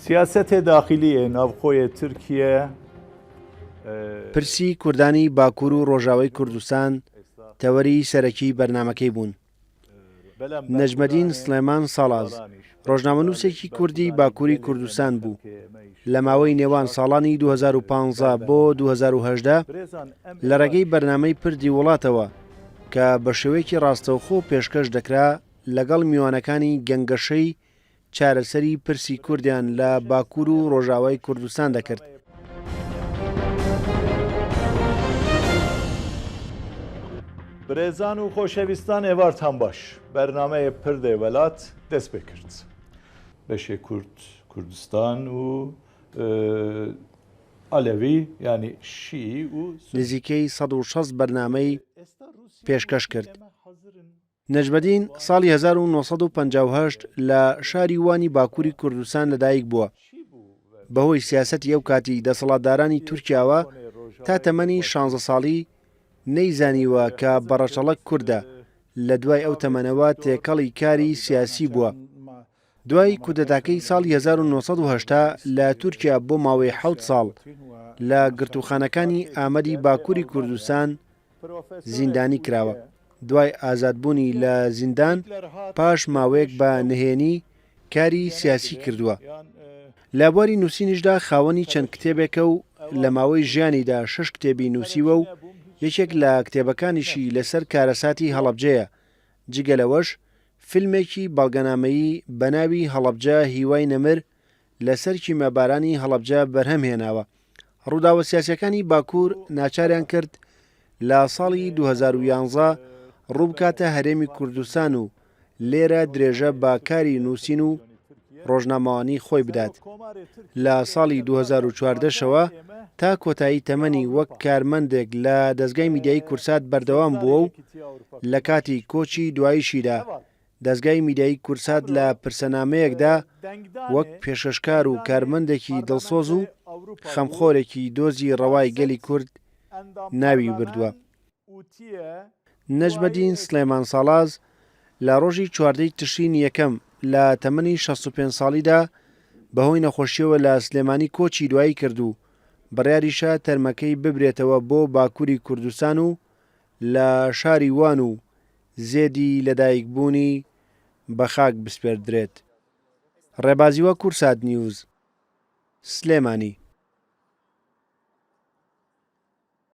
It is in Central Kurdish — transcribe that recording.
سیاسەتێ داخیلیێ ناوخۆیێ ترکیە. پرسی کوردانی باکوور و ڕۆژاوای کوردستان تەوەری سەرەکیی بەرنامەکەی بوون. نەجمەدین سڵێمان ساڵاز، ڕۆژنامەنووسێکی کوردی باکووری کوردستان بوو، لە ماوەی نێوان ساڵانی 2015 بۆ 2018 لە ڕێگەی بەرنامەی پردی وڵاتەوە کە بە شێوەیەکی ڕاستەوخۆ پێشکەش دەکرا لەگەڵ میوانەکانی گەنگەشەی چارەسەری پرسی کوردیان لە باکوور و ڕۆژاوای کوردستان دەکرد. برێزان و خۆشەویستان ئێوارتان باش بەرنامەێ پردێ وەلات دەست پێ کرد. بەشێ کورد کوردستان و عەلەوی یانی شیعی و سونی. نزیکەی 160 بەرنامەی پێشکەش کرد. نەجمەدین ساڵی 1958 لە شاری وانی باکووری کوردستان لەدایک بووە. بەهۆی سیاسەتی ئەو کاتی دەسەڵاتدارانی تورکیاوە تا تەمەنی شانزە ساڵی نەیزانیوە کە بەڕەچەڵەک کوردە، لە دوای ئەو تەمەنەوە تێکەڵی کاری سیاسی بووە. دوای کودەتاکەی ساڵی 1980 لە تورکیا بۆ ماوەی حەوت ساڵ لە گرتووخانەکانی ئامەدی باکووری کوردستان زیندانی کراوە. دوای ئازادبوونی لە زیندان پاش ماوەیەک بە نهێنی کاری سیاسی کردووە. لە بواری نووسینیشدا خاوەنی چەند کتێبێکە و لە ماوەی ژیانیدا شەش کتێبی نووسیوە و یەکێک لە کتێبەکانیشی لەسەر کارەساتی هەڵەبجەیە، جگە لەوەش فیلمێکی بەڵگەنامەیی بەناوی هەڵەبجە هیوای نەمر لەسەر کیمیابارانی هەڵەبجە بەرهەم هێناوە. ڕووداوە سیاسیەکانی باکوور ناچاریان کرد لە ساڵی 2011 ڕووبکاتە هەرێمی کوردستان و لێرە درێژە بە کاری نووسین و ڕۆژنامەوانی خۆی بدات. لە ساڵی 2014 شەوە تا کۆتایی تەمەنی وەک کارمەندێک لە دەزگای میدیایی کوردسات بەردەوام بووە و لە کاتی کۆچی دواییشیدا دەزگای میدیایی کوردسات لە پرسەنامەیەکدا وەک پێشکەشکار و کارمەندێکی دڵسۆز و خەمخۆرێکی دۆزی ڕەوای گەلی کورد ناوی بردووە. نەجمەدین سڵێمان ساڵاز لە ڕۆژی چواردەی تشرینی یەکەم لە تەمەنی 65 ساڵیدا بەهۆی نەخۆشیەوە لە سلێمانی کۆچی دوایی کرد و بڕیاریشە تەرمەکەی ببرێتەوە بۆ باکووری کوردستان و لە شاری وان و زێدی لەدایکبوونی بە خاک بسپێردرێت. ڕێبازیوە کوردسات نیوز، سلێمانی.